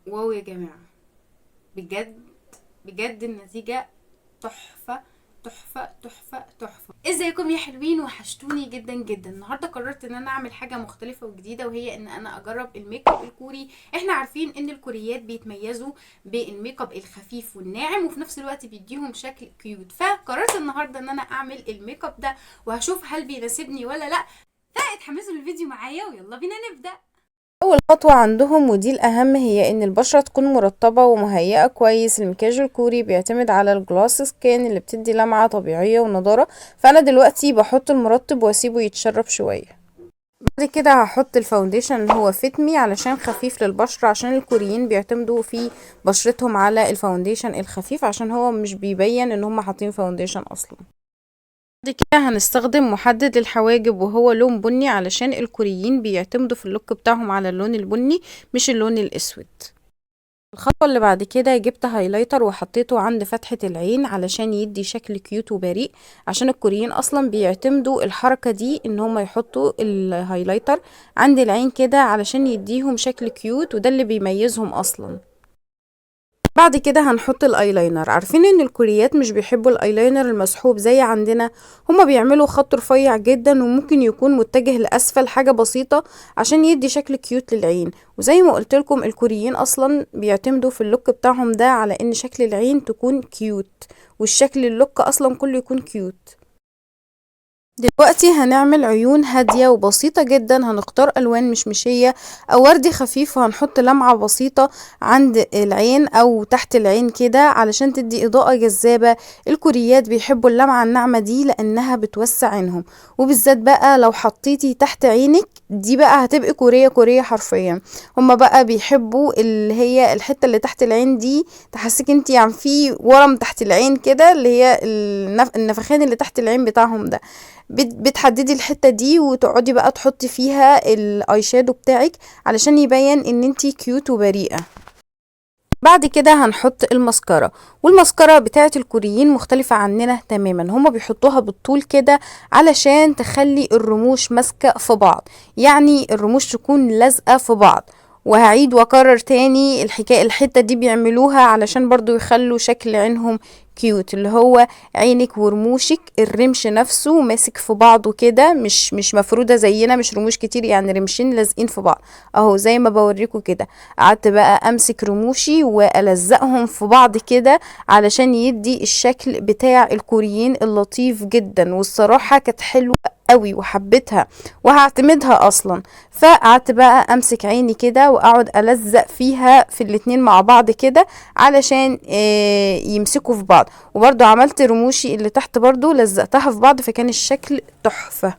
wow يا جماعة، بجد بجد النتيجة تحفة تحفة تحفة تحفة. ازيكم يا حلوين؟ وحشتوني جدا جدا. النهاردة قررت ان انا اعمل حاجة مختلفة وجديدة، وهي ان انا اجرب الميك اب الكوري. احنا عارفين ان الكوريات بيتميزوا بالميك اب الخفيف والناعم، وفي نفس الوقت بيديهم شكل cute. فقررت النهاردة ان انا اعمل الميك اب ده وهشوف هل بيناسبني ولا لا. فاتحمسوا للفيديو معايا ويلا بينا نبدأ. اول خطوة عندهم ودي الاهم هي ان البشرة تكون مرطبة ومهيئة كويس. المكياج الكوري بيعتمد على ال glass skin اللي بتدي لمعة طبيعية ونضارة، فانا دلوقتي بحط المرطب واسيبه يتشرب شوية. بعد كده هحط ال foundation اللي هو Fit Me علشان خفيف للبشرة، عشان الكوريين بيعتمدوا في بشرتهم على ال foundation الخفيف عشان هو مش بيبين ان هم حاطين foundation اصلا. بعد كده هنستخدم محدد للحواجب وهو لون بني، علشان الكوريين بيعتمدوا في ال look بتاعهم على اللون البني مش اللون الاسود. الخطوة اللي بعد كده جبت highlighter وحطيته عند فتحة العين علشان يدي شكل cute وبريء، عشان الكوريين اصلا بيعتمدوا الحركة دي ان هم يحطوا ال highlighter عند العين كده علشان يديهم شكل cute، وده اللي بيميزهم اصلا. بعد كده هنحط الايلاينر. عارفين ان الكوريات مش بيحبوا الايلاينر المسحوب زي عندنا، هما بيعملوا خط رفيع جدا وممكن يكون متجه لاسفل حاجة بسيطة عشان يدي شكل cute للعين. وزي ما قلت لكم الكوريين اصلا بيعتمدوا في ال look بتاعهم ده على ان شكل العين تكون cute، والشكل ال look اصلا كله يكون cute. دلوقتي هنعمل عيون هادية وبسيطة جدا. هنختار ألوان مشمشية أو وردي خفيف، وهنحط لمعة بسيطة عند العين أو تحت العين كده علشان تدي إضاءة جذابة. الكوريات بيحبوا اللمعة الناعمة دي لأنها بتوسع عينهم، وبالذات بقى لو حطيتي تحت عينك دي بقى هتبقي كورية كورية حرفيا. هما بقى بيحبوا اللي هي الحتة اللي تحت العين دي، تحسك انتي يعني في ورم تحت العين كده، اللي هي النفخين اللي تحت العين بتاعهم ده. بتحددي الحتة دي وتقعدي بقى تحطي فيها ال eye shadow بتاعك علشان يبين ان انتي cute وبريئة. بعد كده هنحط المسكرة، والمسكرة بتاعت الكوريين مختلفة عننا تماما. هما بيحطوها بالطول كده علشان تخلي الرموش ماسكة في بعض، يعني الرموش تكون لازقة في بعض. وهعيد واكرر تاني الحكاية، الحتة دي بيعملوها علشان برضو يخلوا شكل عينهم cute، اللي هو عينك ورموشك الرمش نفسه ماسك في بعضه كده، مش مفرودة زينا، مش رموش كتير، يعني رمشين لازقين في بعض اهو زي ما بوريكم كده. قعدت بقى امسك رموشي والزقهم في بعض كده علشان يدي الشكل بتاع الكوريين اللطيف جدا، والصراحة كانت حلوة قوي وحبيتها وهعتمدها اصلا. فقعدت بقى امسك عيني كده واقعد الزق فيها في الاتنين مع بعض كده علشان يمسكوا في بعض. وبرضو عملت رموشي اللي تحت برضو لزقتها في بعض، فكان الشكل تحفة.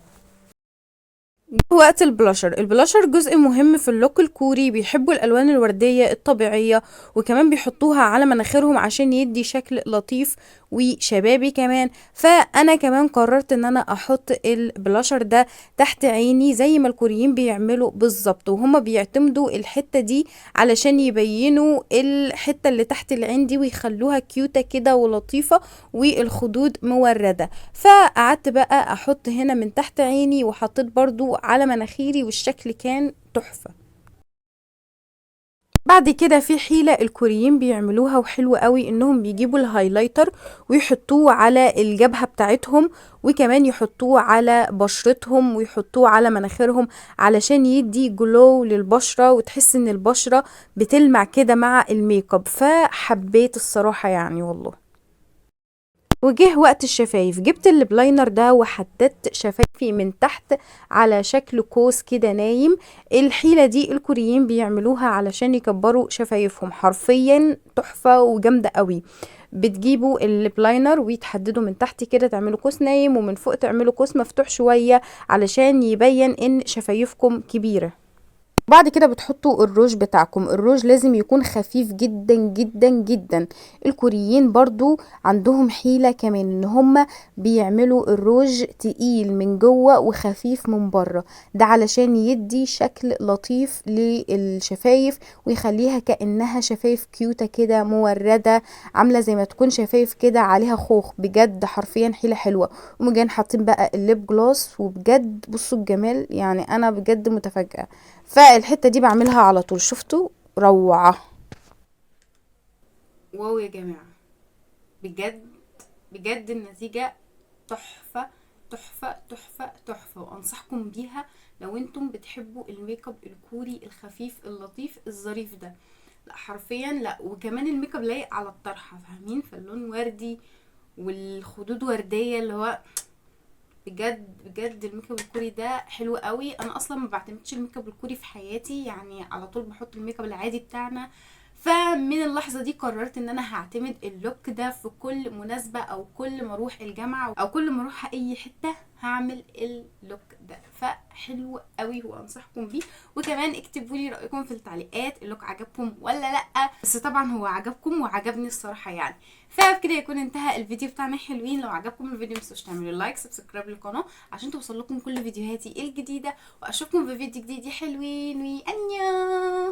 وقت ال blusher. ال blusher جزء مهم في ال look الكوري، بيحبوا الالوان الوردية الطبيعية، وكمان بيحطوها على مناخيرهم عشان يدي شكل لطيف وشبابي كمان. فانا كمان قررت ان انا احط البلاشر ده تحت عيني زي ما الكوريين بيعملوا بالظبط، وهما بيعتمدوا الحتة دي علشان يبينوا الحتة اللي تحت العين دي ويخلوها كيوتة كده ولطيفة والخدود موردة. فقعدت بقى احط هنا من تحت عيني، وحطيت برضو على مناخيري، والشكل كان تحفة. بعد كده في حيلة الكوريين بيعملوها وحلوة قوي، انهم بيجيبوا ال highlighter ويحطوه على الجبهة بتاعتهم، وكمان يحطوه على بشرتهم ويحطوه على مناخيرهم علشان يدي glow للبشرة وتحس ان البشرة بتلمع كده مع الميك اب. فحبيت الصراحة يعني والله. وجه وقت الشفايف، جبت ال lip liner ده وحددت شفايفي من تحت على شكل قوس كده نايم. الحيلة دي الكوريين بيعملوها علشان يكبروا شفايفهم، حرفيا تحفة وجامدة قوي. بتجيبوا ال lip liner ويتحددوا من تحت كده، تعملوا قوس نايم، ومن فوق تعملوا قوس مفتوح شوية علشان يبين ان شفايفكم كبيرة. بعد كده بتحطوا الروج بتاعكم. الروج لازم يكون خفيف جدا جدا جدا. الكوريين برضو عندهم حيلة كمان، ان هم بيعملوا الروج تقيل من جوه وخفيف من بره، ده علشان يدي شكل لطيف للشفايف ويخليها كأنها شفايف كيوتة كده موردة، عاملة زي ما تكون شفايف كده عليها خوخ. بجد حرفيا حيلة حلوة. ومجان حاطين بقى ال lip gloss، وبجد بصوا الجمال، يعني انا بجد متفاجئة. فالحتة دي بعملها على طول، شفتوا روعة. wow يا جماعة، بجد بجد النتيجة تحفة تحفة تحفة تحفة، وانصحكم بيها لو انتم بتحبوا الميك اب الكوري الخفيف اللطيف الظريف ده. لا حرفيا لا، وكمان الميك اب لايق على الطرحة، فاهمين؟ فاللون وردي والخدود وردية، اللي هو بجد بجد الميك اب الكوري ده حلو قوي. انا اصلا ما بعتمدش الميك اب الكوري في حياتي، يعني على طول بحط الميك اب العادي بتاعنا، فمن اللحظة دي قررت ان انا هعتمد ال look ده في كل مناسبة، او كل ما اروح الجامعة، او كل ما اروح اي حتة هعمل ال look ده، فحلو قوي وانصحكم بيه. وكمان اكتبوا لي رايكم في التعليقات، ال look عجبكم ولا لا؟ بس طبعا هو عجبكم وعجبني الصراحة يعني. فبكده يكون انتهى الفيديو بتاعنا حلوين. لو عجبكم الفيديو متنسوش تعملوا like، subscribe للقناة عشان توصل لكم كل فيديوهاتي الجديدة، واشوفكم في فيديو جديد يا حلوين، وانيا.